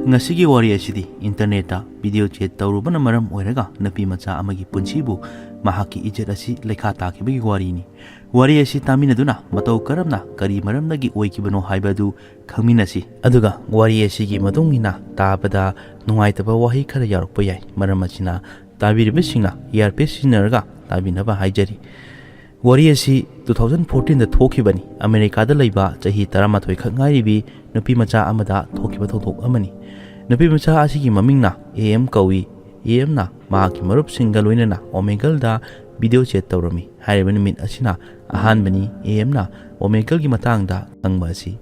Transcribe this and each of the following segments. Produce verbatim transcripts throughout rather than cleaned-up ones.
ꯉꯁꯤꯒꯤ ꯋꯥꯔꯤ ꯑꯁꯤꯗꯤ ꯏꯟꯇꯔꯅꯦꯠꯇ ꯚꯤꯗꯤꯑꯣ ꯆꯦꯠ ꯇꯧꯔꯨꯕꯅ ꯃꯔꯝ ꯑꯣꯏꯔꯒ ꯅꯨꯄꯤ ꯃꯆꯥ ꯑꯃꯒꯤ ꯄꯨꯟꯁꯤꯕꯨ ꯃꯍꯥꯛꯀꯤ ꯏꯖꯠ ꯑꯁꯤ ꯂꯩꯈꯥ ꯇꯥꯈꯤꯕꯒꯤ ꯋꯥꯔꯤꯅꯤ꯫ ꯋꯥꯔꯤ ꯑꯁꯤ ꯇꯥꯃꯤꯟꯅꯗꯨꯅ ꯃꯇꯧ ꯀꯔꯝꯅ ꯀꯔꯤ ꯃꯔꯝꯗꯒꯤ ꯑꯣꯏꯈꯤꯕꯅꯣ ꯍꯥꯏꯕ ꯑꯗꯨ ꯈꯪꯃꯤꯟꯅꯁꯤ꯫ ꯑꯗꯨꯒ ꯋꯥꯔꯤ ꯑꯁꯤꯒꯤ ꯃꯇꯨꯡ ꯏꯟꯅ ꯇꯥꯕꯗ ꯅꯨꯡꯉꯥꯏꯇꯕ ꯋꯥꯍꯩ ꯈꯔ ꯌꯥꯎꯔꯛꯄ ꯌꯥꯏ꯫ ꯃꯔꯝ ꯑꯁꯤꯅ ꯇꯥꯕꯤꯔꯤꯕꯁꯤꯡꯅ ꯏꯌꯥꯔꯄꯤꯁ ꯁꯤꯖꯤꯟꯅꯔꯒ ꯇꯥꯕꯤꯅꯕ ꯍꯥꯏꯖꯔꯤ꯫ ꯋꯥꯔꯤ ꯑꯁꯤ two thousand fourteen ꯗ ꯊꯣꯛꯈꯤꯕꯅꯤ꯫ ꯑꯃꯦꯔꯤꯀꯥꯗ ꯂꯩꯕ ꯆꯍꯤ ꯇꯔꯥꯃꯥꯊꯣꯏ ꯈꯛ ꯉꯥꯏꯔꯤꯕꯤ ꯅꯨꯄꯤ ꯃꯆꯥ ꯑꯃꯗ ꯊꯣꯛꯈꯤꯕ ꯊꯧꯗꯣꯛ ꯑꯃꯅꯤ꯫ ꯅꯨꯄꯤ ꯃꯆꯥ ꯑꯁꯤꯒꯤ ꯃꯃꯤꯡꯅ ꯑꯦ ꯑꯦꯝ ꯀꯧꯏ꯫ ꯑꯦ ꯑꯦꯝꯅ ꯃꯍꯥꯛꯀꯤ ꯃꯔꯨꯞꯁꯤꯡꯒ ꯂꯣꯏꯅꯅ ꯑꯣꯃꯦꯒꯜꯗ ꯚꯤꯗꯤꯑꯣ ꯆꯦꯠ ꯇꯧꯔꯝꯃꯤ꯫ ꯍꯥꯏꯔꯤꯕ ꯅꯨꯃꯤꯠ ꯑꯁꯤꯅ ꯑꯍꯥꯟꯕꯅꯤ ꯑꯦ ꯑꯦꯝꯅ ꯑꯣꯃꯦꯒꯜꯒꯤ ꯃꯇꯥꯡꯗ ꯈꯪꯕ ꯑꯁꯤ꯫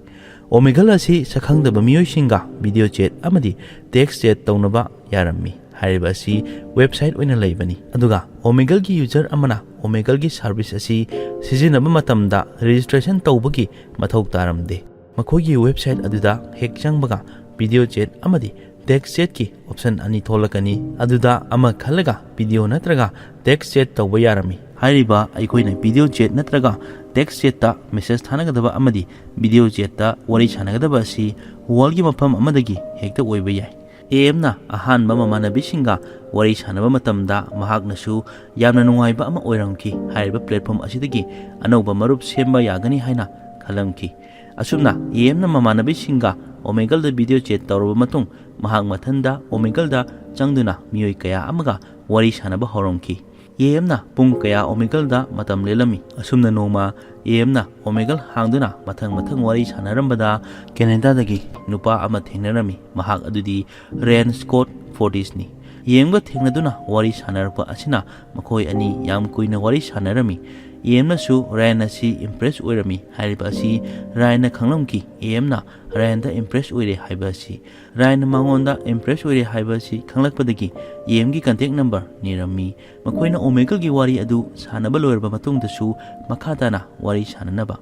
ꯑꯣꯃꯦꯒꯜ ꯑꯁꯤ ꯁꯛꯈꯪꯗꯕ ꯃꯤꯑꯣꯏꯁꯤꯡꯒ ꯚꯤꯗꯤꯑꯣ ꯆꯦꯠ ꯑꯃꯗꯤ ꯇꯦꯛꯁ ꯆꯦꯠ ꯇꯧꯅꯕ ꯌꯥꯔꯝꯃꯤ꯫ ꯍꯥꯏꯔꯤꯕ ꯑꯁꯤ ꯋꯦꯕꯁꯥꯏꯠ ꯑꯣꯏꯅ ꯂꯩꯕꯅꯤ꯫ ꯑꯗꯨꯒ ꯑꯣꯃꯦꯒꯜꯒꯤ ꯌꯨꯖꯔ ꯑꯃꯅ ꯑꯣꯃꯦꯒꯜꯒꯤ ꯁꯥꯔꯚꯤꯁ ꯑꯁꯤ ꯁꯤꯖꯤꯟꯅꯕ ꯃꯇꯝꯗ ꯔꯦꯖꯤꯁꯇ꯭ꯔꯦꯁꯟ ꯇꯧꯕꯒꯤ ꯃꯊꯧ ꯇꯥꯔꯝꯗꯦ꯫ ꯃꯈꯣꯏꯒꯤ ꯋꯦꯕꯁꯥꯏꯠ ꯑꯗꯨꯗ ꯍꯦꯛ ꯆꯪꯕꯒ ꯚꯤꯗꯤꯑꯣ ꯆꯦꯠ ꯑꯃꯗꯤ ꯇꯦꯛꯁ ꯆꯦꯠꯀꯤ ꯑꯣꯞꯁꯟ ꯑꯅꯤ ꯊꯣꯛꯂꯛꯀꯅꯤ꯫ ꯑꯗꯨꯗ ꯑꯃ ꯈꯜꯂꯒ ꯚꯤꯗꯤꯑꯣ ꯅꯠꯇ꯭ꯔꯒ ꯇꯦꯛꯁ ꯆꯦꯠ ꯇꯧꯕ ꯌꯥꯔꯝꯃꯤ꯫ ꯍꯥꯏꯔꯤꯕ ꯑꯩꯈꯣꯏꯅ ꯚꯤꯗꯤꯑꯣ ꯆꯦꯠ ꯅꯠꯇ꯭ꯔꯒ ꯇꯦꯛꯁ ꯆꯦꯠꯇ ꯃꯦꯁꯦꯖ ꯊꯥꯅꯒꯗꯕ ꯑꯃꯗꯤ ꯚꯤꯗꯤꯑꯣ ꯆꯦꯠꯇ ꯋꯥꯔꯤ ꯁꯥꯟꯅꯒꯗꯕ ꯑꯁꯤ ꯋꯥꯔꯜꯒꯤ ꯃꯐꯝ ꯑꯃꯗꯒꯤ ꯍꯦꯛꯇ ꯑꯣꯏꯕ ꯌꯥꯏ꯫ ꯑꯦ ꯑꯦꯝꯅ ꯑꯍꯥꯟꯕ ꯃꯃꯥꯟꯅꯕꯤꯁꯤꯡꯒ ꯋꯥꯔꯤ ꯁꯥꯟꯅꯕ ꯃꯇꯝꯗ ꯃꯍꯥꯛꯅꯁꯨ ꯌꯥꯝꯅ ꯅꯨꯡꯉꯥꯏꯕ ꯑꯃ ꯑꯣꯏꯔꯝꯈꯤ꯫ ꯍꯥꯏꯔꯤꯕ ꯄ꯭ꯂꯦꯠꯐꯣꯝ ꯑꯁꯤꯗꯒꯤ ꯑꯅꯧꯕ ꯃꯔꯨꯞ ꯁꯦꯝꯕ ꯌꯥꯒꯅꯤ ꯍꯥꯏꯅ ꯈꯜꯂꯝꯈꯤ꯫ ꯑꯁꯨꯝꯅ ꯑꯦ ꯑꯦꯝꯅ ꯃꯃꯥꯟꯅꯕꯤꯁꯤꯡꯒ ꯑꯣꯃꯦꯒꯜꯗ ꯚꯤꯗꯤꯑꯣ ꯆꯦꯠ ꯇꯧꯔꯕ ꯃꯇꯨꯡ ꯃꯍꯥꯛ ꯃꯊꯟꯗ ꯑꯣꯃꯦꯒꯜꯗ ꯆꯪꯗꯨꯅ ꯃꯤꯑꯣꯏ ꯀꯌꯥ ꯑꯃꯒ ꯋꯥꯔꯤ ꯁꯥꯟꯅꯕ ꯍꯧꯔꯝꯈꯤ꯫ ꯑꯦ ꯑꯦꯝꯅ ꯄꯨꯡ ꯀꯌꯥ ꯑꯣꯃꯦꯒꯜꯗ ꯃꯇꯝ ꯂꯦꯜꯂꯝꯃꯤ꯫ ꯑꯁꯨꯝꯅ ꯅꯣꯡꯃ ꯑꯦ ꯑꯦꯝꯅ ꯑꯣꯃꯦꯒꯜ ꯍꯥꯡꯗꯨꯅ ꯃꯊꯪ ꯃꯊꯪ ꯋꯥꯔꯤ ꯁꯥꯟꯅꯔꯝꯕꯗ ꯀꯦꯅꯦꯗꯥꯗꯒꯤ ꯅꯨꯄꯥ ꯑꯃ ꯊꯦꯡꯅꯔꯝꯃꯤ꯫ ꯃꯍꯥꯛ ꯑꯗꯨꯗꯤ ꯔꯦꯟ ꯁ꯭ꯀꯣꯠ ꯐꯣꯔꯇꯤꯁꯅꯤ꯫ ꯑꯦ ꯑꯦꯝꯒ ꯊꯦꯡꯅꯗꯨꯅ ꯋꯥꯔꯤ ꯁꯥꯟꯅꯔꯛꯄ ꯑꯁꯤꯅ ꯃꯈꯣꯏ ꯑꯅꯤ ꯌꯥꯝ ꯀꯨꯏꯅ ꯋꯥꯔꯤ ꯁꯥꯟꯅꯔꯝꯃꯤ꯫ ꯑꯦ ꯑꯦꯝꯅꯁꯨ ꯔꯌꯥꯟ ꯑꯁꯤ ꯏꯝꯄ꯭ꯔꯦꯁ ꯑꯣꯏꯔꯝꯃꯤ꯫ ꯍꯥꯏꯔꯤꯕ ꯑꯁꯤ ꯔꯌꯥꯟꯅ ꯈꯪꯂꯝꯈꯤ꯫ ꯑꯦ ꯑꯦꯝꯅ ꯔꯌꯥꯟꯗ ꯏꯝꯄ꯭ꯔꯦꯁ ꯑꯣꯏꯔꯦ ꯍꯥꯏꯕ ꯑꯁꯤ꯫ ꯔꯌꯥꯟꯅ ꯃꯉꯣꯟꯗ ꯏꯝꯄ꯭ꯔꯦꯁ ꯑꯣꯏꯔꯦ ꯍꯥꯏꯕ ꯑꯁꯤ ꯈꯪꯂꯛꯄꯗꯒꯤ ꯑꯦ ꯑꯦꯝꯒꯤ ꯀꯟꯇꯦꯛ ꯅꯝꯕꯔ ꯅꯤꯔꯝꯃꯤ꯫ ꯃꯈꯣꯏꯅ ꯑꯣꯃꯦꯒꯜꯒꯤ ꯋꯥꯔꯤ ꯑꯗꯨ ꯁꯥꯟꯅꯕ ꯂꯣꯏꯔꯕ ꯃꯇꯨꯡꯗꯁꯨ ꯃꯈꯥ ꯇꯥꯅ ꯋꯥꯔꯤ ꯁꯥꯟꯅꯅꯕ꯫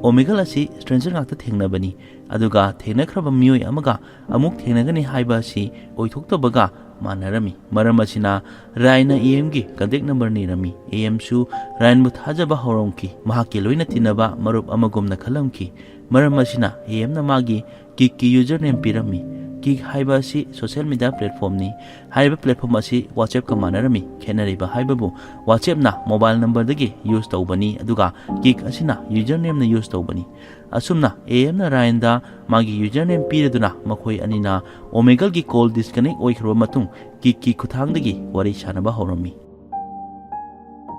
ꯑꯣꯃꯦꯒꯜ ꯑꯁꯤ ꯁ꯭ꯇ꯭ꯔꯦꯟꯖꯔ ꯉꯥꯛꯇ ꯊꯦꯡꯅꯕꯅꯤ, ꯑꯗꯨꯒ ꯊꯦꯡꯅꯈ꯭ꯔꯕ ꯃꯤꯑꯣꯏ ꯑꯃꯒ ꯑꯃꯨꯛ ꯊꯦꯡꯅꯒꯅꯤ ꯍꯥꯏꯕ ꯑꯁꯤ ꯑꯣꯏꯊꯣꯛꯇꯕꯒ ꯃꯥꯟꯅꯔꯝꯃꯤ꯫ ꯃꯔꯝ ꯑꯁꯤꯅ ꯔꯌꯥꯟꯅ ꯑꯦ ꯑꯦꯝꯒꯤ ꯀꯟꯇꯦꯛ ꯅꯝꯕꯔ ꯅꯤꯔꯝꯃꯤ꯫ ꯑꯦ ꯑꯦꯝꯁꯨ ꯔꯌꯥꯟꯕꯨ ꯊꯥꯖꯕ ꯍꯧꯔꯝꯈꯤ꯫ ꯃꯍꯥꯛꯀꯤ ꯂꯣꯏꯅ ꯇꯤꯟꯅꯕ ꯃꯔꯨꯞ ꯑꯃꯒꯨꯝꯅ ꯈꯜꯂꯝꯈꯤ꯫ ꯃꯔꯝ ꯑꯁꯤꯅ ꯑꯦ ꯑꯦꯝꯅ ꯃꯥꯒꯤ ꯀꯤꯛꯀꯤ ꯌꯨꯖꯔ ꯅꯦꯝ ꯄꯤꯔꯝꯃꯤ꯫ Kik ꯍꯥꯏꯕ ꯑꯁꯤ social media platformꯅꯤ꯫ ꯍꯥꯏꯔꯤꯕ platform ꯑꯁꯤ WhatsAppꯀ ꯃꯥꯟꯅꯔꯝꯃꯤ꯫ ꯈꯦꯠꯅꯔꯤꯕ ꯍꯥꯏꯕꯕꯨ WhatsAppꯅ mobile numberꯗꯒꯤ use ꯇꯧꯕꯅꯤ, ꯑꯗꯨꯒ Kik ꯑꯁꯤꯅ usernameꯅ use ꯇꯧꯕꯅꯤ꯫ ꯑꯁꯨꯝꯅ AMꯅ Ryanꯗ ꯃꯥꯒꯤ username ꯄꯤꯔꯗꯨꯅ ꯃꯈꯣꯏ ꯑꯅꯤꯅ Omegleꯒꯤ call disconnect ꯑꯣꯏꯈ꯭ꯔꯕ ꯃꯇꯨꯡ Kikꯀꯤ ꯈꯨꯠꯊꯥꯡꯗꯒꯤ ꯋꯥꯔꯤ ꯁꯥꯅꯕ ꯍꯧꯔꯝꯃꯤ꯫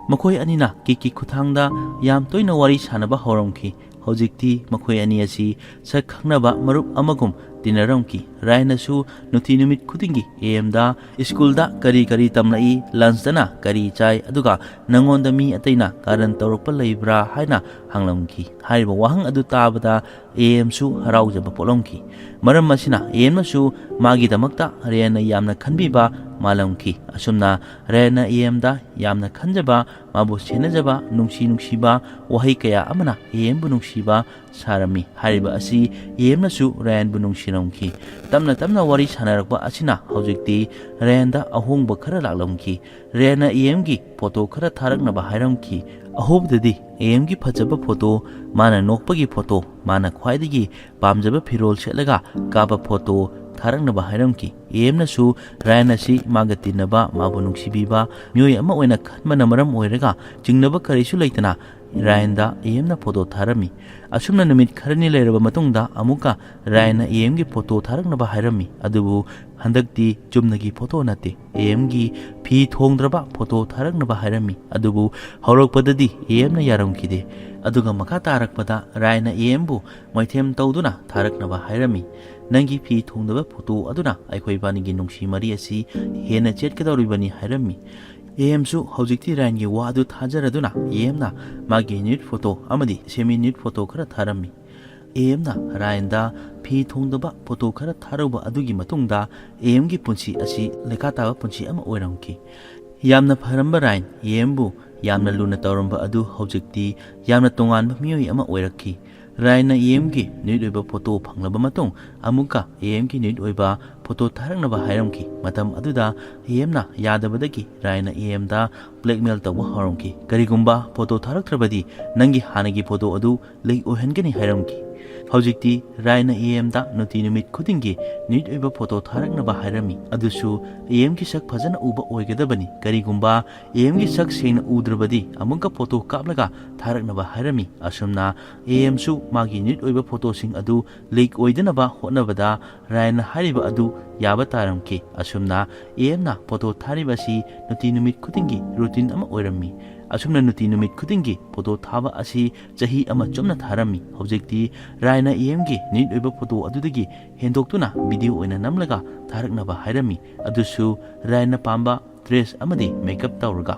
ꯃꯈꯣꯏ ꯑꯅꯤꯅ Kikꯀꯤ ꯈꯨꯠꯊꯥꯡꯗ ꯌꯥꯝ ꯇꯣꯏꯅ ꯋꯥꯔꯤ ꯁꯥꯅꯕ ꯍꯧꯔꯝꯈꯤ꯫ ꯍꯧꯖꯤꯛꯇꯤ ꯃꯈꯣꯏ ꯑꯅꯤ ꯑꯁꯤ ꯁꯛ ꯈꯪꯅꯕ ꯃꯔꯨꯞ ꯑꯃꯒꯨꯝ ꯇꯤꯟꯅꯔꯝꯈꯤ꯫ Ryanꯅꯁꯨ ꯅꯨꯡꯇꯤ ꯅꯨꯃꯤꯠ ꯈꯨꯗꯤꯡꯒꯤ AMꯗ ꯁ꯭ꯀꯨꯜꯗ ꯀꯔꯤ ꯀꯔꯤ ꯇꯝꯂꯛꯏ, lunchꯇꯅ ꯀꯔꯤ ꯆꯥꯏ, ꯑꯗꯨꯒ ꯅꯉꯣꯟꯗ ꯃꯤ ꯑꯇꯩꯅ ꯀꯥꯔꯟ ꯇꯧꯔꯛꯄ ꯂꯩꯕ꯭ꯔꯥ ꯍꯥꯏꯅ ꯍꯪꯂꯝꯈꯤ꯫ ꯍꯥꯏꯔꯤꯕ ꯋꯥꯍꯪ ꯑꯗꯨ ꯇꯥꯕꯗ AMꯁꯨ ꯍꯔꯥꯎꯖꯕ ꯄꯣꯛꯂꯝꯈꯤ꯫ ꯃꯔꯝ ꯑꯁꯤꯅ AMꯅꯁꯨ ꯃꯥꯒꯤꯗꯃꯛꯇ Ryanꯅ ꯌꯥꯝꯅ ꯈꯟꯕꯤꯕ ꯃꯥꯜꯂꯝꯈꯤ꯫ ꯑꯁꯨꯝꯅ Ryanꯅ AMꯗ ꯌꯥꯝꯅ ꯈꯟꯖꯕ, ꯃꯥꯕꯨ ꯁꯦꯟꯅꯖꯕ, ꯅꯨꯡꯁꯤ ꯅꯨꯡꯁꯤꯕ ꯋꯥꯍꯩ ꯀꯌꯥ ꯑꯃꯅ AMꯕꯨ ꯅꯨꯡꯁꯤꯕ ꯁꯥꯔꯝꯃꯤ꯫ ꯍꯥꯏꯔꯤꯕ ꯑꯁꯤ AMꯅꯁꯨ Ryanꯕꯨ ꯅꯨꯡꯁꯤꯔꯝꯈꯤ꯫ ꯇꯞꯅ ꯇꯞꯅ ꯋꯥꯔꯤ ꯁꯥꯟꯅꯔꯛꯄ ꯑꯁꯤꯅ ꯍꯧꯖꯤꯛꯇꯤ Ryanꯗ ꯑꯍꯣꯡꯕ ꯈꯔ ꯂꯥꯛꯂꯝꯈꯤ꯫ Ryanꯅ AMꯒꯤ photo ꯈꯔ ꯊꯥꯔꯛꯅꯕ ꯍꯥꯏꯔꯝꯈꯤ꯫ ꯑꯍꯧꯕꯗꯗꯤ AMꯒꯤ ꯐꯖꯕ photo, ꯃꯥꯅ ꯅꯣꯛꯄꯒꯤ photo, ꯃꯥꯅ ꯈ꯭ꯋꯥꯏꯗꯒꯤ ꯄꯥꯝꯖꯕ ꯐꯤꯔꯣꯜ ꯁꯦꯠꯂꯒ ꯀꯥꯞꯄ photo ꯊꯥꯔꯛꯅꯕ ꯍꯥꯏꯔꯝꯈꯤ꯫ AMꯅꯁꯨ Ryan ꯑꯁꯤ ꯃꯥꯒ ꯇꯤꯟꯅꯕ, ꯃꯥꯕꯨ ꯅꯨꯡꯁꯤꯕꯤꯕ ꯃꯤꯑꯣꯏ ꯑꯃ ꯑꯣꯏꯅ ꯈꯟꯕꯅ ꯃꯔꯝ ꯑꯣꯏꯔꯒ ꯆꯤꯡꯅꯕ ꯀꯔꯤꯁꯨ ꯂꯩꯇꯅ Ryanꯗ AMꯅ photo ꯊꯥꯔꯝꯃꯤ꯫ ꯑꯁꯨꯝꯅ ꯅꯨꯃꯤꯠ ꯈꯔꯅꯤ ꯂꯩꯔꯕ ꯃꯇꯨꯡꯗ ꯑꯃꯨꯛꯀ Ryanꯅ AMꯒꯤ photo ꯊꯥꯔꯛꯅꯕ ꯍꯥꯏꯔꯝꯃꯤ꯫ ꯑꯗꯨꯕꯨ ꯍꯟꯗꯛꯇꯤ ꯆꯨꯝꯅꯒꯤ photo ꯅꯠꯇꯦ, AMꯒꯤ ꯐꯤ ꯊꯣꯡꯗ꯭ꯔꯕ photo ꯊꯥꯔꯛꯅꯕ ꯍꯥꯏꯔꯝꯃꯤ꯫ ꯑꯗꯨꯕꯨ ꯍꯧꯔꯛꯄꯗꯗꯤ AMꯅ ꯌꯥꯔꯝꯈꯤꯗꯦ꯫ ꯑꯗꯨꯒ ꯃꯈꯥ ꯇꯥꯔꯛꯄꯗ Ryanꯅ AMꯕꯨ ꯃꯣꯏꯊꯦꯝ ꯇꯧꯗꯨꯅ ꯊꯥꯔꯛꯅꯕ ꯍꯥꯏꯔꯝꯃꯤ꯫ "ꯅꯪꯒꯤ ꯐꯤ ꯊꯣꯡꯗꯕ photo ꯑꯗꯨꯅ ꯑꯩꯈꯣꯏ ꯏꯕꯥꯅꯤꯒꯤ ꯅꯨꯡꯁꯤ ꯃꯔꯤ ꯑꯁꯤ ꯍꯦꯟꯅ ꯆꯦꯠꯀꯗꯧꯔꯤꯕꯅꯤ" ꯍꯥꯏꯔꯝꯃꯤ꯫ AMꯁꯨ ꯍꯧꯖꯤꯛꯇꯤ Ryanꯒꯤ ꯋꯥ ꯑꯗꯨ ꯊꯥꯖꯔꯗꯨꯅ AMꯅ ꯃꯥꯒꯤ nude photo ꯑꯃꯗꯤ semi nude photo ꯈꯔ ꯊꯥꯔꯝꯃꯤ꯫ AMꯅ Ryanꯗ ꯐꯤ ꯊꯣꯡꯗꯕ photo ꯈꯔ ꯊꯥꯔꯨꯕ ꯑꯗꯨꯒꯤ ꯃꯇꯨꯡꯗ AMꯒꯤ ꯄꯨꯟꯁꯤ ꯑꯁꯤ ꯂꯩꯈꯥ ꯇꯥꯕ ꯄꯨꯟꯁꯤ ꯑꯃ ꯑꯣꯏꯔꯝꯈꯤ꯫ ꯌꯥꯝꯅ ꯐꯔꯝꯕ Ryan AMꯕꯨ ꯌꯥꯝꯅ ꯂꯨꯅ ꯇꯧꯔꯝꯕ ꯑꯗꯨ ꯍꯧꯖꯤꯛꯇꯤ ꯌꯥꯝꯅ ꯇꯣꯉꯥꯟꯕ ꯃꯤꯑꯣꯏ ꯑꯃ ꯑꯣꯏꯔꯛꯈꯤ꯫ Ryanꯅ AMꯒꯤ nude ꯑꯣꯏꯕ photo ꯐꯪꯂꯕ ꯃꯇꯨꯡ ꯑꯃꯨꯛꯀ AMꯒꯤ nude ꯑꯣꯏꯕ photo ꯊꯥꯔꯛꯅꯕ ꯍꯥꯏꯔꯝꯈꯤ꯫ ꯃꯇꯝ ꯑꯗꯨꯗ AMꯅ ꯌꯥꯗꯕꯗꯒꯤ Ryanꯅ AMꯗ blackmail ꯇꯧꯕ ꯍꯧꯔꯝꯈꯤ꯫ "ꯀꯔꯤꯒꯨꯝꯕ photo ꯊꯥꯔꯛꯇ꯭ꯔꯕꯗꯤ ꯅꯪꯒꯤ ꯍꯥꯟꯅꯒꯤ photo ꯑꯗꯨ leak ꯑꯣꯏꯍꯟꯒꯅꯤ" ꯍꯥꯏꯔꯝꯈꯤ꯫ ꯍꯧꯖꯤꯛꯇꯤ ꯔꯥꯏꯅ ꯑꯦ ꯑꯦꯝꯗ ꯅꯨꯡꯇꯤ ꯅꯨꯃꯤꯠ ꯈꯨꯗꯤꯡꯒꯤ ꯅ꯭ꯌꯨꯠ ꯑꯣꯏꯕ ꯐꯣꯇꯣ ꯊꯥꯔꯛꯅꯕ ꯍꯥꯏꯔꯝꯃꯤ꯫ ꯑꯗꯨꯁꯨ ꯑꯦ ꯑꯦꯝꯒꯤ ꯁꯛ ꯐꯖꯅ ꯎꯕ ꯑꯣꯏꯒꯗꯕꯅꯤ꯫ ꯀꯔꯤꯒꯨꯝꯕ ꯑꯦ ꯑꯦꯝꯒꯤ ꯁꯛ ꯁꯦꯡꯅ ꯎꯗ꯭ꯔꯕꯗꯤ ꯑꯃꯨꯛꯀ ꯐꯣꯇꯣ ꯀꯥꯞꯂꯒ ꯊꯥꯔꯛꯅꯕ ꯍꯥꯏꯔꯝꯃꯤ꯫ ꯑꯁꯨꯝꯅ ꯑꯦ ꯑꯦꯝꯁꯨ ꯃꯥꯒꯤ ꯅ꯭ꯌꯨꯠ ꯑꯣꯏꯕ ꯐꯣꯇꯣꯁꯤꯡ ꯑꯗꯨ ꯂꯤꯛ ꯑꯣꯏꯗꯅꯕ ꯍꯣꯠꯅꯕꯗ ꯔꯥꯏꯅ ꯍꯥꯏꯔꯤꯕ ꯑꯗꯨ ꯌꯥꯕ ꯇꯥꯔꯝꯈꯤ꯫ ꯑꯁꯨꯝꯅ ꯑꯦ ꯑꯦꯝꯅ ꯐꯣꯇꯣ ꯊꯥꯔꯤꯕ ꯑꯁꯤ ꯅꯨꯡꯇꯤ ꯅꯨꯃꯤꯠ ꯈꯨꯗꯤꯡꯒꯤ ꯔꯨꯇꯤꯟ ꯑꯃ ꯑꯣꯏꯔꯝꯃꯤ꯫ ꯑꯁꯨꯝꯅ ꯅꯨꯡꯇꯤ ꯅꯨꯃꯤꯠ ꯈꯨꯗꯤꯡꯒꯤ ꯐꯣꯇꯣ ꯊꯥꯕ ꯑꯁꯤ ꯆꯍꯤ ꯑꯃ ꯆꯨꯞꯅ ꯊꯥꯔꯝꯃꯤ꯫ ꯍꯧꯖꯤꯛꯇꯤ ꯔꯥꯏꯅ ꯑꯦ ꯑꯦꯝꯒꯤ ꯅ꯭ꯌꯨꯠ ꯑꯣꯏꯕ ꯐꯣꯇꯣ ꯑꯗꯨꯗꯒꯤ ꯍꯦꯟꯗꯣꯛꯇꯨꯅ ꯚꯤꯗꯤꯑꯣ ꯑꯣꯏꯅ ꯅꯝꯂꯒ ꯊꯥꯔꯛꯅꯕ ꯍꯥꯏꯔꯝꯃꯤ꯫ ꯑꯗꯨꯁꯨ ꯔꯥꯏꯅ ꯄꯥꯝꯕ ꯗ꯭ꯔꯦꯁ ꯑꯃꯗꯤ ꯃꯦꯀꯞ ꯇꯧꯔꯒ꯫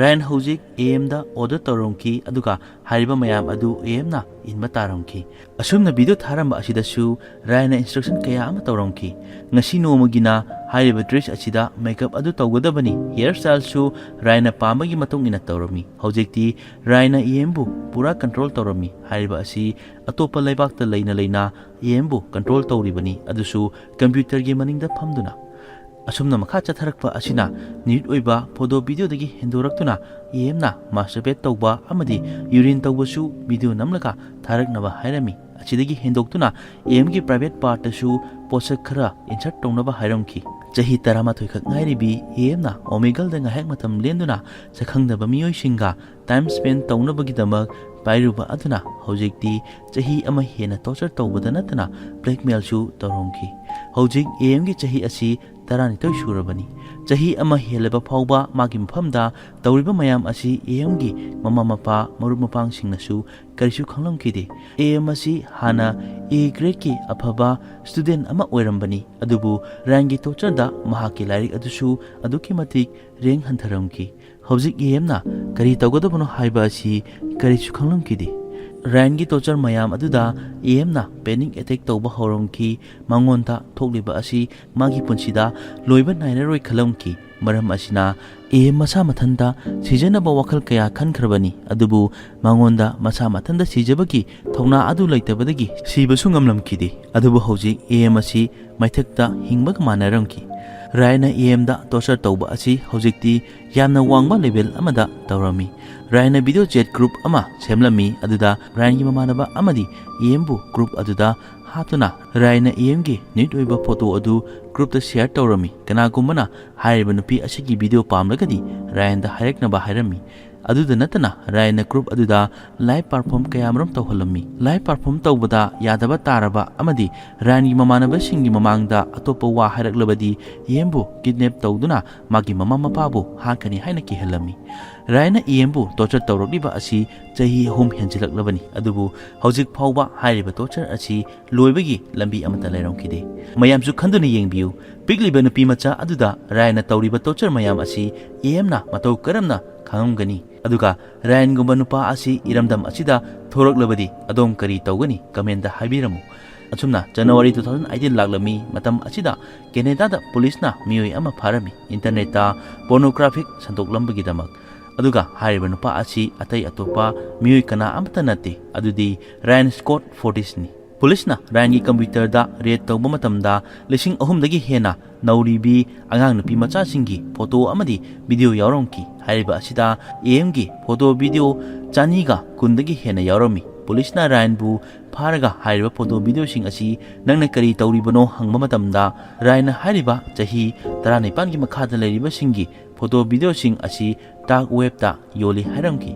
ꯔꯥꯏꯟ ꯍꯧꯖꯤꯛ ꯑꯦ ꯑꯦꯝꯗ ꯑꯣꯔꯗꯔ ꯇꯧꯔꯝꯈꯤ, ꯑꯗꯨꯒ ꯍꯥꯏꯔꯤꯕ ꯃꯌꯥꯝ ꯑꯗꯨ ꯑꯦ ꯑꯦꯝꯅ ꯏꯟꯕ ꯇꯥꯔꯝꯈꯤ꯫ ꯑꯁꯨꯝꯅ ꯚꯤꯗꯤꯑꯣ ꯊꯥꯔꯝꯕ ꯑꯁꯤꯗꯁꯨ ꯔꯥꯏꯅ ꯏꯟꯁꯇ꯭ꯔꯛꯁꯟ ꯀꯌꯥ ꯑꯃ ꯇꯧꯔꯝꯈꯤ꯫ ꯉꯁꯤ ꯅꯣꯡꯃꯒꯤꯅ ꯍꯥꯏꯔꯤꯕ ꯗ꯭ꯔꯦꯁ ꯑꯁꯤꯗ ꯃꯦꯀꯞ ꯑꯗꯨ ꯇꯧꯒꯗꯕꯅꯤ꯫ ꯍꯤꯌꯔ ꯁ꯭ꯇꯥꯏꯜꯁꯨ ꯔꯥꯏꯅ ꯄꯥꯝꯕꯒꯤ ꯃꯇꯨꯡ ꯏꯟꯅ ꯇꯧꯔꯝꯃꯤ꯫ ꯍꯧꯖꯤꯛꯇꯤ ꯔꯥꯏꯅ ꯑꯦ ꯑꯦꯝꯕꯨ ꯄꯨꯔꯥ ꯀꯟꯇ꯭ꯔꯣꯜ ꯇꯧꯔꯝꯃꯤ꯫ ꯍꯥꯏꯔꯤꯕ ꯑꯁꯤ ꯑꯇꯣꯞꯄ ꯂꯩꯕꯥꯛꯇ ꯂꯩꯅ ꯂꯩꯅ ꯑꯦ ꯑꯦꯝꯕꯨ ꯀꯟꯇ꯭ꯔꯣꯜ ꯇꯧꯔꯤꯕꯅꯤ, ꯑꯗꯨꯁꯨ ꯀꯝꯄ꯭ꯌꯨꯇꯔꯒꯤ ꯃꯅꯤꯡꯗ ꯐꯝꯗꯨꯅ꯫ ꯑꯁꯨꯝꯅ ꯃꯈꯥ ꯆꯠꯊꯔꯛꯄ ꯑꯁꯤꯅ ꯅ꯭ꯌꯨꯠ ꯑꯣꯏꯕ ꯐꯣꯇꯣ ꯚꯤꯗꯤꯑꯣꯗꯒꯤ ꯍꯦꯟꯗꯣꯔꯛꯇꯨꯅ ꯑꯦ ꯑꯦꯝꯅ ꯃꯥꯁꯇꯔꯕꯦꯠ ꯇꯧꯕ ꯑꯃꯗꯤ ꯌꯨꯔꯤꯟ ꯇꯧꯕꯁꯨ ꯚꯤꯗꯤꯑꯣ ꯅꯝꯂꯒ ꯊꯥꯔꯛꯅꯕ ꯍꯥꯏꯔꯝꯃꯤ꯫ ꯑꯁꯤꯗꯒꯤ ꯍꯦꯟꯗꯣꯛꯇꯨꯅ ꯑꯦ ꯑꯦꯝꯒꯤ ꯄ꯭ꯔꯥꯏꯚꯦꯠ ꯄꯥꯔꯠꯇꯁꯨ ꯄꯣꯠꯁꯛ ꯈꯔ ꯏꯟꯁꯔꯠ ꯇꯧꯅꯕ ꯍꯥꯏꯔꯝꯈꯤ꯫ ꯆꯍꯤ ꯇꯔꯥꯃꯥꯊꯣꯏ ꯈꯛ ꯉꯥꯏꯔꯤꯕꯤ ꯑꯦ ꯑꯦꯝꯅ ꯑꯣꯃꯦꯒꯜꯗ ꯉꯥꯏꯍꯥꯛ ꯃꯇꯝ ꯂꯦꯟꯗꯨꯅ ꯁꯛꯈꯪꯗꯕ ꯃꯤꯑꯣꯏꯁꯤꯡꯒ ꯇꯥꯏꯝ ꯁ꯭ꯄꯦꯟ ꯇꯧꯅꯕꯒꯤꯗꯃꯛ ꯄꯥꯏꯔꯨꯕ ꯑꯗꯨꯅ ꯍꯧꯖꯤꯛꯇꯤ ꯆꯍꯤ ꯑꯃ ꯍꯦꯟꯅ ꯇꯣꯔꯆꯔ ꯇꯧꯕꯗ ꯅꯠꯇꯅ ꯕ꯭ꯂꯦꯛꯃꯦꯜꯁꯨ ꯇꯧꯔꯝꯈꯤ꯫ ꯍꯧꯖꯤꯛ ꯑꯦ ꯑꯦꯝꯒꯤ ꯆꯍꯤ ꯑꯁꯤ ꯇꯔꯥꯅꯤꯊꯣꯏ ꯁꯨꯔꯕꯅꯤ꯫ ꯆꯍꯤ ꯑꯃ ꯍꯦꯜꯂꯕ ꯐꯥꯎꯕ ꯃꯥꯒꯤ ꯃꯐꯝꯗ ꯇꯧꯔꯤꯕ ꯃꯌꯥꯝ ꯑꯁꯤ ꯑꯦ ꯑꯦꯝꯒꯤ ꯃꯃꯥ ꯃꯄꯥ, ꯃꯔꯨꯞ ꯃꯄꯥꯡꯁꯤꯡꯅꯁꯨ ꯀꯔꯤꯁꯨ ꯈꯪꯂꯝꯈꯤꯗꯦ꯫ ꯑꯦ ꯑꯦꯝ ꯑꯁꯤ ꯍꯥꯟꯅ ꯑꯦ ꯒ꯭ꯔꯦꯗꯀꯤ ꯑꯐꯕ ꯁ꯭ꯇꯨꯗꯦꯟꯠ ꯑꯃ ꯑꯣꯏꯔꯝꯕꯅꯤ, ꯑꯗꯨꯕꯨ ꯔꯥꯏꯟꯒꯤ ꯇꯣꯔꯆꯔꯗ ꯃꯍꯥꯛꯀꯤ ꯂꯥꯏꯔꯤꯛ ꯑꯗꯨꯁꯨ ꯑꯗꯨꯛꯀꯤ ꯃꯇꯤꯛ ꯔꯦꯡ ꯍꯟꯊꯔꯝꯈꯤ꯫ ꯍꯧꯖꯤꯛ ꯑꯦ ꯑꯦꯝꯅ ꯀꯔꯤ ꯇꯧꯒꯗꯕꯅꯣ ꯍꯥꯏꯕ ꯑꯁꯤ ꯀꯔꯤꯁꯨ ꯈꯪꯂꯝꯈꯤꯗꯦ꯫ ꯔꯥꯏꯟꯒꯤ ꯇꯣꯔꯆꯔ ꯃꯌꯥꯝ ꯑꯗꯨꯗ ꯑꯦ ꯑꯦꯝꯅ ꯄꯦꯅꯤꯛ ꯑꯦꯇꯦꯛ ꯇꯧꯕ ꯍꯧꯔꯝꯈꯤ꯫ ꯃꯉꯣꯟꯗ ꯊꯣꯛꯂꯤꯕ ꯑꯁꯤ ꯃꯥꯒꯤ ꯄꯨꯟꯁꯤꯗ ꯂꯣꯏꯕ ꯅꯥꯏꯔꯔꯣꯏ ꯈꯜꯂꯝꯈꯤ꯫ ꯃꯔꯝ ꯑꯁꯤꯅ ꯑꯦ ꯑꯦꯝ ꯃꯁꯥ ꯃꯊꯟꯇ ꯁꯤꯖꯅꯕ ꯋꯥꯈꯜ ꯀꯌꯥ ꯈꯟꯈ꯭ꯔꯕꯅꯤ, ꯑꯗꯨꯕꯨ ꯃꯉꯣꯟꯗ ꯃꯁꯥ ꯃꯊꯟꯇ ꯁꯤꯖꯕꯒꯤ ꯊꯧꯅꯥ ꯑꯗꯨ ꯂꯩꯇꯕꯗꯒꯤ ꯁꯤꯕꯁꯨ ꯉꯝꯂꯝꯈꯤꯗꯦ꯫ ꯑꯗꯨꯕꯨ ꯍꯧꯖꯤꯛ ꯑꯦ ꯑꯦꯝ ꯑꯁꯤ ꯃꯩꯊꯛꯇ ꯍꯤꯡꯕꯒ ꯃꯥꯟꯅꯔꯝꯈꯤ꯫ ꯔꯥꯌꯟꯅ ꯑꯦ ꯑꯦꯝꯗ ꯇꯣꯔꯆꯔ ꯇꯧꯕ ꯑꯁꯤ ꯍꯧꯖꯤꯛꯇꯤ ꯌꯥꯝꯅ ꯋꯥꯡꯕ ꯂꯦꯚꯦꯜ ꯑꯃꯗ ꯇꯧꯔꯝꯃꯤ꯫ ꯔꯥꯌꯟꯅ ꯚꯤꯗꯤꯑꯣ ꯆꯦꯠ ꯒ꯭ꯔꯨꯞ ꯑꯃ ꯁꯦꯝꯂꯝꯃꯤ, ꯑꯗꯨꯗ ꯔꯥꯌꯟꯒꯤ ꯃꯃꯥꯟꯅꯕ ꯑꯃꯗꯤ ꯑꯦ ꯑꯦꯝꯕꯨ ꯒ꯭ꯔꯨꯞ ꯑꯗꯨꯗ ꯍꯥꯞꯇꯨꯅ ꯔꯥꯌꯟꯅ ꯑꯦ ꯑꯦꯝꯒꯤ ꯅ꯭ꯌꯨꯠ ꯑꯣꯏꯕ ꯐꯣꯇꯣ ꯑꯗꯨ ꯒ꯭ꯔꯨꯞꯇ ꯁꯤꯌꯔ ꯇꯧꯔꯝꯃꯤ꯫ ꯀꯅꯥꯒꯨꯝꯕꯅ ꯍꯥꯏꯔꯤꯕ ꯅꯨꯄꯤ ꯑꯁꯤꯒꯤ ꯚꯤꯗꯤꯑꯣ ꯄꯥꯝꯂꯒꯗꯤ ꯔꯥꯌꯟꯗ ꯍꯥꯏꯔꯛꯅꯕ ꯍꯥꯏꯔꯝꯃꯤ꯫ ꯑꯗꯨꯗ ꯅꯠꯇꯅ ꯔꯥꯌꯟꯅ ꯒ꯭ꯔꯨꯞ ꯑꯗꯨꯗ ꯂꯥꯏꯚ ꯄꯔꯐꯣꯔꯝ ꯀꯌꯥꯃꯔꯨꯝ ꯇꯧꯍꯜꯂꯝꯃꯤ꯫ ꯂꯥꯏꯚ ꯄꯔꯐꯣꯔꯝ ꯇꯧꯕꯗ ꯌꯥꯗꯕ ꯇꯥꯔꯕ ꯑꯃꯗꯤ ꯔꯥꯌꯟꯒꯤ ꯃꯃꯥꯟꯅꯕꯁꯤꯡꯒꯤ ꯃꯃꯥꯡꯗ ꯑꯇꯣꯞꯄ ꯋꯥ ꯍꯥꯏꯔꯛꯂꯕꯗꯤ ꯑꯦ ꯑꯦꯝꯕꯨ ꯀꯤꯗꯅꯦꯞ ꯇꯧꯗꯨꯅ ꯃꯥꯒꯤ ꯃꯃꯥ ꯃꯄꯥꯕꯨ ꯍꯥꯠꯀꯅꯤ ꯍꯥꯏꯅ ꯀꯤꯍꯜꯂꯝꯃꯤ꯫ ꯔꯥꯌꯟꯅ ꯑꯦ ꯑꯦꯝꯕꯨ ꯇꯣꯔꯆꯔ ꯇꯧꯔꯛꯂꯤꯕ ꯑꯁꯤ ꯆꯍꯤ ꯑꯍꯨꯝ ꯍꯦꯟꯖꯤꯜꯂꯛꯂꯕꯅꯤ, ꯑꯗꯨꯕꯨ ꯍꯧꯖꯤꯛ ꯐꯥꯎꯕ ꯍꯥꯏꯔꯤꯕ ꯇꯣꯔꯆꯔ ꯑꯁꯤ ꯂꯣꯏꯕꯒꯤ ꯂꯝꯕꯤ ꯑꯃꯠꯇ ꯂꯩꯔꯝꯈꯤꯗꯦ꯫ ꯃꯌꯥꯝꯁꯨ ꯈꯟꯗꯨꯅ ꯌꯦꯡꯕꯤꯌꯨ, ꯄꯤꯛꯂꯤꯕ ꯅꯨꯄꯤ ꯃꯆꯥ ꯑꯗꯨꯗ ꯔꯥꯌꯟꯅ ꯇꯧꯔꯤꯕ ꯇꯣꯔꯆꯔ ꯃꯌꯥꯝ ꯑꯁꯤ ꯑꯦ ꯑꯦꯝꯅ ꯃꯇꯧ ꯀꯔꯝꯅ ꯈꯪꯉꯝꯒꯅꯤ? ꯑꯗꯨꯒ ꯔꯥꯌꯟꯒꯨꯝꯕ ꯅꯨꯄꯥ ꯑꯁꯤ ꯏꯔꯝꯗꯝ ꯑꯁꯤꯗ ꯊꯣꯔꯛꯂꯕꯗꯤ ꯑꯗꯣꯝ ꯀꯔꯤ ꯇꯧꯒꯅꯤ? ꯀꯃꯦꯟꯗ ꯍꯥꯏꯕꯤꯔꯝꯃꯨ꯫ ꯑꯁꯨꯝꯅ ꯖꯅꯋꯥꯔꯤ two thousand eighteen ꯂꯥꯛꯂꯝꯃꯤ꯫ ꯃꯇꯝ ꯑꯁꯤꯗ ꯀꯦꯅꯦꯗꯥꯗ ꯄꯨꯂꯤꯁꯅ ꯃꯤꯑꯣꯏ ꯑꯃ ꯐꯥꯔꯝꯃꯤ, ꯏꯟꯇꯔꯅꯦꯠꯇ ꯄꯣꯔꯅꯣꯒ꯭ꯔꯥꯐꯤꯛ ꯁꯟꯗꯣꯛꯂꯝꯕꯒꯤꯗꯃꯛ꯫ ꯑꯗꯨꯒ ꯍꯥꯏꯔꯤꯕ ꯅꯨꯄꯥ ꯑꯁꯤ ꯑꯇꯩ ꯑꯇꯣꯞꯄ ꯃꯤꯑꯣꯏ ꯀꯅꯥ ꯑꯃꯠꯇ ꯅꯠꯇꯦ, ꯑꯗꯨꯗꯤ ꯔꯥꯌꯟ ꯁ꯭ꯀꯣꯠ ꯐꯣꯔꯇꯤꯁꯅꯤ꯫ ꯄꯨꯂꯤꯁꯅ ꯔꯥꯌꯟꯒꯤ ꯀꯝꯄ꯭ꯌꯨꯇꯔꯗ ꯔꯦꯗ ꯇꯧꯕ ꯃꯇꯝꯗ ꯂꯤꯁꯤꯡ ꯑꯍꯨꯝꯗꯒꯤ ꯍꯦꯟꯅ ꯅꯧꯔꯤꯕꯤ ꯑꯉꯥꯡ ꯅꯨꯄꯤ ꯃꯆꯥꯁꯤꯡꯒꯤ ꯐꯣꯇꯣ ꯑꯃꯗꯤ ꯚꯤꯗꯤꯑꯣ ꯌꯥꯎꯔꯝꯈꯤ꯫ ꯍꯥꯏꯔꯤꯕ ꯑꯁꯤꯗ ꯑꯦ ꯑꯦꯝꯒꯤ ꯐꯣꯇꯣ ꯚꯤꯗꯤꯑꯣ ꯆꯅꯤꯒ ꯀꯨꯟꯗꯒꯤ ꯍꯦꯟꯅ ꯌꯥꯎꯔꯝꯃꯤ꯫ ꯄꯨꯂꯤꯁꯅ ꯔꯥꯌꯟꯕꯨ ꯐꯥꯔꯒ ꯍꯥꯏꯔꯤꯕ ꯐꯣꯇꯣ ꯚꯤꯗꯤꯑꯣꯁꯤꯡ ꯑꯁꯤ ꯅꯪꯅ ꯀꯔꯤ ꯇꯧꯔꯤꯕꯅꯣ ꯍꯪꯕ ꯃꯇꯝꯗ ꯔꯥꯌꯟꯅ ꯍꯥꯏꯔꯤꯕ ꯆꯍꯤ ꯇꯔꯥꯅꯤꯄꯥꯟꯒꯤ ꯃꯈꯥꯗ ꯂꯩꯔꯤꯕꯁꯤꯡꯒꯤ ꯐꯣꯇꯣ ꯚꯤꯗꯤꯑꯣꯁꯤꯡ ꯑꯁꯤ ꯗꯥꯔꯛ ꯋꯦꯕꯇ ꯌꯣꯜꯂꯤ ꯍꯥꯏꯔꯝꯈꯤ꯫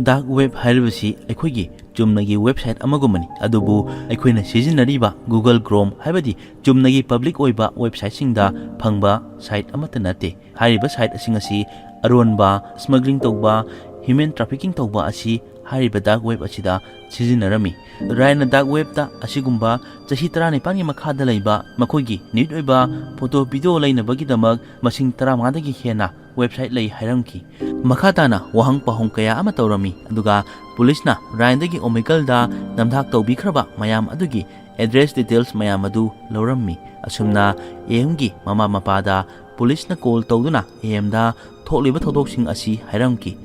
ꯗꯥꯔꯛ ꯋꯦꯕ ꯍꯥꯏꯔꯤꯕꯁꯤ ꯑꯩꯈꯣꯏꯒꯤ ꯆꯨꯝꯅꯒꯤ ꯋꯦꯕꯁꯥꯏꯠ ꯑꯃꯒꯨꯝꯕꯅꯤ, ꯑꯗꯨꯕꯨ ꯑꯩꯈꯣꯏꯅ ꯁꯤꯖꯤꯟꯅꯔꯤꯕ Google Chrome ꯍꯥꯏꯕꯗꯤ ꯆꯨꯝꯅꯒꯤ ꯄꯕ꯭ꯂꯤꯛ ꯑꯣꯏꯕ ꯋꯦꯕꯁꯥꯏꯠꯁꯤꯡꯗ ꯐꯪꯕ ꯁꯥꯏꯠ ꯑꯃꯠꯇ ꯅꯠꯇꯦ꯫ ꯍꯥꯏꯔꯤꯕ ꯁꯥꯏꯠꯁꯤꯡ ꯑꯁꯤ ꯑꯔꯣꯟꯕ, ꯁ꯭ꯃꯒ꯭ꯂꯤꯡ ꯇꯧꯕ, ꯍ꯭ꯌꯨꯃꯦꯟ ꯇ꯭ꯔꯥꯐꯤꯀꯤꯡ ꯇꯧꯕ ꯑꯁꯤ ꯍꯥꯏꯔꯤꯕ ꯗꯥꯔꯛ ꯋꯦꯕ ꯑꯁꯤꯗ ꯁꯤꯖꯤꯟꯅꯔꯝꯃꯤ꯫ ꯔꯥꯌꯟꯅ ꯗꯥꯔꯛ ꯋꯦꯕꯇ ꯑꯁꯤꯒꯨꯝꯕ ꯆꯍꯤ ꯇꯔꯥꯅꯤꯄꯥꯟꯒꯤ ꯃꯈꯥꯗ ꯂꯩꯕ ꯃꯈꯣꯏꯒꯤ ꯅ꯭ꯌꯨꯠ ꯑꯣꯏꯕ ꯐꯣꯇꯣ ꯚꯤꯗꯤꯑꯣ ꯂꯩꯅꯕꯒꯤꯗꯃꯛ ꯃꯁꯤꯡ ꯇꯔꯥꯃꯉꯥꯗꯒꯤ ꯍꯦꯟꯅ ꯋꯦꯕꯁꯥꯏꯠ ꯂꯩ ꯍꯥꯏꯔꯝꯈꯤ꯫ ꯃꯈꯥ ꯇꯥꯅ ꯋꯥꯍꯪ ꯄꯥꯎꯍꯪ ꯀꯌꯥ ꯑꯃ ꯇꯧꯔꯝꯃꯤ, ꯑꯗꯨꯒ ꯄꯨꯂꯤꯁꯅ ꯔꯥꯌꯟꯗꯒꯤ ꯑꯣꯃꯦꯒꯜꯗ ꯅꯝꯊꯥꯛ ꯇꯧꯕꯤꯈ꯭ꯔꯕ ꯃꯌꯥꯝ ꯑꯗꯨꯒꯤ ꯑꯦꯗ꯭ꯔꯦꯁ ꯗꯤꯇꯦꯜꯁ ꯃꯌꯥꯝ ꯑꯗꯨ ꯂꯧꯔꯝꯃꯤ꯫ ꯑꯁꯨꯝꯅ ꯑꯦ ꯑꯦꯝꯒꯤ ꯃꯃꯥ ꯃꯄꯥꯗ ꯄꯨꯂꯤꯁꯅ ꯀꯣꯜ ꯇꯧꯗꯨꯅ ꯑꯦ ꯑꯦꯝꯗ ꯊꯣꯛꯂꯤꯕ ꯊꯧꯗꯣꯛꯁꯤꯡ ꯑꯁꯤ ꯍꯥꯏꯔꯝꯈꯤ꯫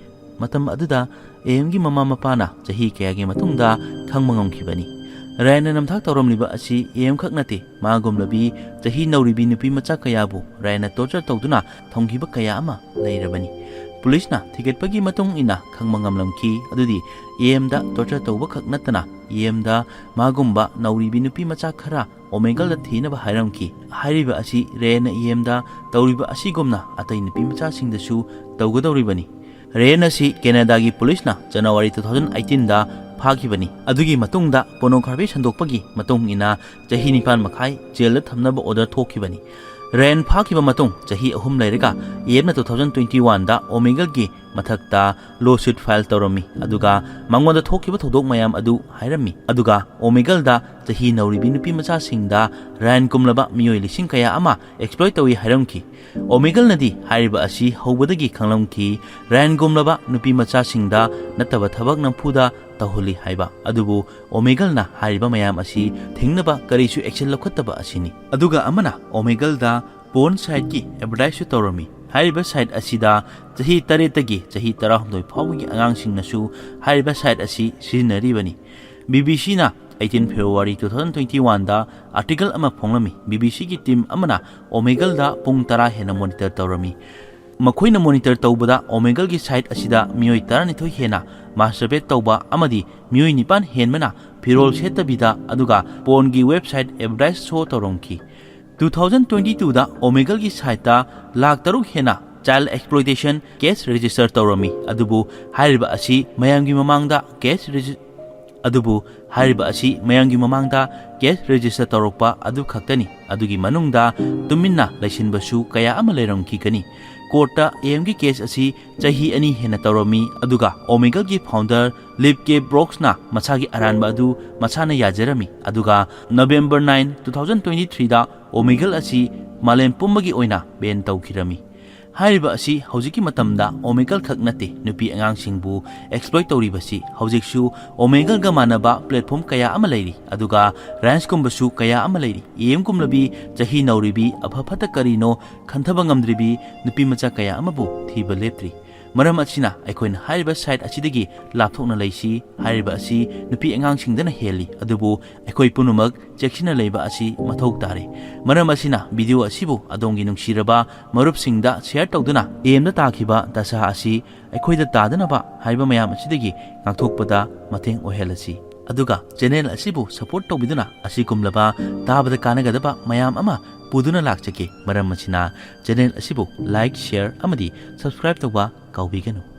ꯃꯇꯝ ꯑꯗꯨꯗ ꯑꯦ ꯑꯦꯝꯒꯤ ꯃꯃꯥ ꯃꯄꯥꯅ ꯆꯍꯤ ꯀꯌꯥꯒꯤ ꯃꯇꯨꯡꯗ ꯈꯪꯕ ꯉꯝꯈꯤꯕꯅꯤ꯫ ꯔꯌꯥꯟꯅ ꯅꯝꯊꯥꯛ ꯇꯧꯔꯝꯂꯤꯕ ꯑꯁꯤ ꯑꯦ ꯑꯦꯝ ꯈꯛ ꯅꯠꯇꯦ, ꯃꯥꯒꯨꯝꯂꯕꯤ ꯆꯍꯤ ꯅꯧꯔꯤꯕꯤ ꯅꯨꯄꯤ ꯃꯆꯥ ꯀꯌꯥꯕꯨ ꯔꯌꯥꯟꯅ ꯇꯣꯔꯆꯔ ꯇꯧꯗꯨꯅ ꯊꯝꯈꯤꯕ ꯀꯌꯥ ꯑꯃ ꯂꯩꯔꯕꯅꯤ꯫ ꯄꯨꯂꯤꯁꯅ ꯊꯤꯒꯠꯄꯒꯤ ꯃꯇꯨꯡ ꯏꯟꯅ ꯈꯪꯕ ꯉꯝꯂꯝꯈꯤ ꯑꯗꯨꯗꯤ ꯑꯦ ꯑꯦꯝꯗ ꯇꯣꯔꯆꯔ ꯇꯧꯕ ꯈꯛ ꯅꯠꯇꯅ ꯑꯦ ꯑꯦꯝꯗ ꯃꯥꯒꯨꯝꯕ ꯅꯧꯔꯤꯕꯤ ꯅꯨꯄꯤ ꯃꯆꯥ ꯈꯔ ꯑꯣꯃꯦꯒꯜꯗ ꯊꯤꯅꯕ ꯍꯥꯏꯔꯝꯈꯤ꯫ ꯍꯥꯏꯔꯤꯕ ꯑꯁꯤ ꯔꯌꯥꯟꯅ ꯑꯦ ꯑꯦꯝꯗ ꯇꯧꯔꯤꯕ ꯑꯁꯤꯒꯨꯝꯅ ꯑꯇꯩ ꯅꯨꯄꯤ ꯃꯆꯥꯁꯤꯡꯗꯁꯨ ꯇꯧꯒꯗꯧꯔꯤꯕꯅꯤ꯫ ꯔꯌꯥꯟ ꯑꯁꯤ ꯀꯦꯅꯥꯗꯥꯒꯤ ꯄꯨꯂꯤꯁꯅ ꯖꯅꯋꯥꯔꯤ two thousand eighteen ꯗ ꯐꯥꯈꯤꯕꯅꯤ꯫ ꯑꯗꯨꯒꯤ ꯃꯇꯨꯡꯗ ꯄꯣꯔꯅꯣꯒ꯭ꯔꯥꯐꯤ ꯁꯟꯗꯣꯛꯄꯒꯤ ꯃꯇꯨꯡ ꯏꯟꯅ ꯆꯍꯤ ꯅꯤꯄꯥꯟ ꯃꯈꯥꯏ ꯖꯦꯜꯗ ꯊꯝꯅꯕ ꯑꯣꯔꯗꯔ ꯊꯣꯛꯈꯤꯕꯅꯤ꯫ ꯔꯌꯥꯟ ꯐꯥꯈꯤꯕ ꯃꯇꯨꯡ ꯆꯍꯤ ꯑꯍꯨꯝ ꯂꯩꯔꯒ ꯑꯦ ꯑꯦꯝꯅ two thousand twenty one ꯗ ꯑꯣꯃꯦꯒꯜꯒꯤ ꯃꯊꯛꯇ ꯂꯣꯁꯨꯠ ꯐꯥꯏꯜ ꯇꯧꯔꯝꯃꯤ, ꯑꯗꯨꯒ ꯃꯉꯣꯟꯗ ꯊꯣꯛꯈꯤꯕ ꯊꯧꯗꯣꯛ ꯃꯌꯥꯝ ꯑꯗꯨ ꯍꯥꯏꯔꯝꯃꯤ꯫ ꯑꯗꯨꯒ ꯑꯣꯃꯦꯒꯜꯗ ꯆꯍꯤ ꯅꯧꯔꯤꯕꯤ ꯅꯨꯄꯤ ꯃꯆꯥꯁꯤꯡꯗ ꯔꯌꯥꯟꯒꯨꯝꯂꯕ ꯃꯤꯑꯣꯏ ꯂꯤꯁꯤꯡ ꯀꯌꯥ ꯑꯃ ꯑꯦꯛꯁꯄ꯭ꯂꯣꯏꯠ ꯇꯧꯏ ꯍꯥꯏꯔꯝꯈꯤ꯫ ꯑꯣꯃꯦꯒꯜꯅꯗꯤ ꯍꯥꯏꯔꯤꯕ ꯑꯁꯤ ꯍꯧꯕꯗꯒꯤ ꯈꯪꯂꯝꯈꯤ, ꯔꯌꯥꯟꯒꯨꯝꯂꯕ ꯅꯨꯄꯤ ꯃꯆꯥꯁꯤꯡꯗ ꯅꯠꯇꯕ ꯊꯕꯛ ꯅꯝꯐꯨꯗ ꯇꯧꯍꯜꯂꯤ ꯍꯥꯏꯕ꯫ ꯑꯗꯨꯕꯨ ꯑꯣꯃꯦꯒꯜꯅ ꯍꯥꯏꯔꯤꯕ ꯃꯌꯥꯝ ꯑꯁꯤ ꯊꯤꯡꯅꯕ ꯀꯔꯤꯁꯨ ꯑꯦꯛꯁꯟ ꯂꯧꯈꯠꯇꯕ ꯑꯁꯤꯅꯤ꯫ ꯑꯗꯨꯒ ꯑꯃꯅ ꯑꯣꯃꯦꯒꯜꯗ ꯄꯣꯔꯟ ꯁꯥꯏꯠꯀꯤ ꯑꯦꯗꯚꯔꯇꯥꯏꯖꯁꯨ ꯇꯧꯔꯝꯃꯤ꯫ ꯍꯥꯏꯔꯤꯕ ꯁꯥꯏꯠ ꯑꯁꯤꯗ ꯆꯍꯤ ꯇꯔꯦꯠꯇꯒꯤ ꯆꯍꯤ ꯇꯔꯥꯍꯨꯝꯗꯣꯏ ꯐꯥꯎꯕꯒꯤ ꯑꯉꯥꯡꯁꯤꯡꯅꯁꯨ ꯍꯥꯏꯔꯤꯕ ꯁꯥꯏꯠ ꯑꯁꯤ ꯁꯤꯖꯤꯟꯅꯔꯤꯕꯅꯤ꯫ ꯕꯤ ꯕꯤ ꯁꯤꯅ eighteen February two thousand twenty one ꯗ ꯑꯥꯔꯇꯤꯀꯜ ꯑꯃ ꯐꯣꯡꯂꯝꯃꯤ꯫ ꯕꯤ ꯕꯤ ꯁꯤꯒꯤ ꯇꯤꯝ ꯑꯃꯅ ꯑꯣꯃꯦꯒꯜꯗ ꯄꯨꯡ ꯇꯔꯥ ꯍꯦꯟꯅ ꯃꯣꯅꯤꯇꯔ ꯇꯧꯔꯝꯃꯤ꯫ ꯃꯈꯣꯏꯅ ꯃꯣꯅꯤꯇꯔ ꯇꯧꯕꯗ ꯑꯣꯃꯦꯒꯜꯒꯤ ꯁꯥꯏꯠ ꯑꯁꯤꯗ ꯃꯤꯑꯣꯏ ꯇꯔꯥꯅꯤꯊꯣꯏ ꯍꯦꯟꯅ ꯃꯥꯁꯇꯔꯕꯦꯠ ꯇꯧꯕ ꯑꯃꯗꯤ ꯃꯤꯑꯣꯏ ꯅꯤꯄꯥꯟ ꯍꯦꯟꯕꯅ ꯐꯤꯔꯣꯜ ꯁꯦꯠꯇꯕꯤꯗ ꯑꯗꯨꯒ ꯄꯣꯔꯟꯒꯤ ꯋꯦꯕꯁꯥꯏꯠ ꯑꯦꯗꯚꯔꯇꯥꯏꯖ ꯁꯣ ꯇꯧꯔꯝꯈꯤ꯫ Two thousand twenty two ꯗ ꯑꯣꯃꯦꯒꯜꯒꯤ ꯁꯥꯏꯠꯇ ꯂꯥꯈ ꯇꯔꯨꯛ ꯍꯦꯟꯅ ꯆꯥꯏꯜ ꯑꯦꯛꯁꯄ꯭ꯂꯣꯏꯇꯦꯁꯟ ꯀꯦꯁ ꯔꯦꯖꯤꯁꯇꯔ ꯇꯧꯔꯝꯃꯤ꯫ ꯑꯗꯨꯕꯨ ꯍꯥꯏꯔꯤꯕ ꯑꯁꯤ ꯃꯌꯥꯝꯒꯤ ꯃꯃꯥꯡꯗ ꯀꯦꯁ ꯔꯦꯖꯤ-, ꯑꯗꯨꯕꯨ ꯍꯥꯏꯔꯤꯕ ꯑꯁꯤ ꯃꯌꯥꯝꯒꯤ ꯃꯃꯥꯡꯗ ꯀꯦꯁ ꯔꯦꯖꯤꯁꯇꯔ ꯇꯧꯔꯛꯄ ꯑꯗꯨ ꯈꯛꯇꯅꯤ꯫ ꯑꯗꯨꯒꯤ ꯃꯅꯨꯡꯗ ꯇꯨꯃꯤꯟꯅ ꯂꯩꯁꯤꯟꯕꯁꯨ ꯀꯌꯥ ꯑꯃ ꯂꯩꯔꯝꯈꯤꯒꯅꯤ꯫ ꯀꯣꯔꯠꯇ ꯑꯦ ꯑꯦꯝꯒꯤ ꯀꯦꯁ ꯑꯁꯤ ꯆꯍꯤ ꯑꯅꯤ ꯍꯦꯟꯅ ꯇꯧꯔꯝꯃꯤ, ꯑꯗꯨꯒ ꯑꯣꯃꯦꯒꯜꯒꯤ ꯐꯥꯎꯟꯗꯔ ꯂꯤꯞ ꯀꯦ ꯕ꯭ꯔꯣꯛꯁꯅ ꯃꯁꯥꯒꯤ ꯑꯔꯥꯟꯕ ꯑꯗꯨ ꯃꯁꯥꯅ ꯌꯥꯖꯔꯝꯃꯤ꯫ ꯑꯗꯨꯒ November nine, two thousand twenty three ꯗ ꯑꯣꯃꯦꯒꯜ ꯑꯁꯤ ꯃꯥꯂꯦꯝ ꯄꯨꯝꯕꯒꯤ ꯑꯣꯏꯅ ꯕꯦꯟ ꯇꯧꯈꯤꯔꯝꯃꯤ꯫ ꯍꯥꯏꯔꯤꯕ ꯑꯁꯤ ꯍꯧꯖꯤꯛꯀꯤ ꯃꯇꯝꯗ Omegle ꯈꯛ ꯅꯠꯇꯦ, ꯅꯨꯄꯤ ꯑꯉꯥꯡꯁꯤꯡꯕꯨ exploit ꯇꯧꯔꯤꯕꯁꯤ꯫ ꯍꯧꯖꯤꯛꯁꯨ Omegle ꯒ ꯃꯥꯟꯅꯕ platform ꯀꯌꯥ ꯑꯃ ꯂꯩꯔꯤ, ꯑꯗꯨꯒ Rhinds ꯀꯨꯝꯕꯁꯨ ꯀꯌꯥ ꯑꯃ ꯂꯩꯔꯤ꯫ ꯏ ꯑꯦꯝ ꯀꯨꯝꯂꯕꯤ, ꯆꯍꯤ ꯅꯧꯔꯤꯕꯤ, ꯑꯐ ꯐꯠꯇ ꯀꯔꯤꯅꯣ ꯈꯟꯊꯕ ꯉꯝꯗ꯭ꯔꯤꯕꯤ ꯅꯨꯄꯤ ꯃꯆꯥ ꯀꯌꯥ ꯑꯃꯕꯨ ꯊꯤꯕ ꯂꯦꯞꯇ꯭ꯔꯤ꯫ ꯃꯔꯝ ꯑꯁꯤꯅ ꯑꯩꯈꯣꯏꯅ ꯍꯥꯏꯔꯤꯕ site ꯑꯁꯤꯗꯒꯤ ꯂꯥꯞꯊꯣꯛꯅ ꯂꯩꯁꯤ꯫ ꯍꯥꯏꯔꯤꯕ ꯑꯁꯤ ꯅꯨꯄꯤ ꯑꯉꯥꯡꯁꯤꯡꯗꯅ ꯍꯦꯜꯂꯤ, ꯑꯗꯨꯕꯨ ꯑꯩꯈꯣꯏ ꯄꯨꯝꯅꯃꯛ ꯆꯦꯛꯁꯤꯟꯅ ꯂꯩꯕ ꯑꯁꯤ ꯃꯊꯧ ꯇꯥꯔꯦ꯫ ꯃꯔꯝ ꯑꯁꯤꯅ video ꯑꯁꯤꯕꯨ ꯑꯗꯣꯝꯒꯤ ꯅꯨꯡꯁꯤꯔꯕ ꯃꯔꯨꯞꯁꯤꯡꯗ share ꯇꯧꯗꯨꯅ ꯏ ꯑꯦꯝꯗ ꯇꯥꯈꯤꯕ ꯗꯁꯥ ꯑꯁꯤ ꯑꯩꯈꯣꯏꯗ ꯇꯥꯗꯅꯕ ꯍꯥꯏꯕ ꯃꯌꯥꯝ ꯑꯁꯤꯗꯒꯤ ꯉꯥꯛꯊꯣꯛꯄꯗ ꯃꯇꯦꯡ ꯑꯣꯏꯍꯜꯂꯁꯤ꯫ ꯑꯗꯨꯒ channel ꯑꯁꯤꯕꯨ support ꯇꯧꯕꯤꯗꯨꯅ ꯑꯁꯤꯒꯨꯝꯂꯕ ꯇꯥꯕꯗ ꯀꯥꯟꯅꯒꯗꯕ ꯃꯌꯥꯝ ꯑꯃ ꯄꯨꯗꯨꯅ ꯂꯥꯛꯆꯒꯦ꯫ ꯃꯔꯝ ꯑꯁꯤꯅ channel ꯑꯁꯤꯕꯨ like, share ꯑꯃꯗꯤ subscribe ꯇꯧꯕ ꯀꯥꯎꯕꯤꯒꯅꯨ꯫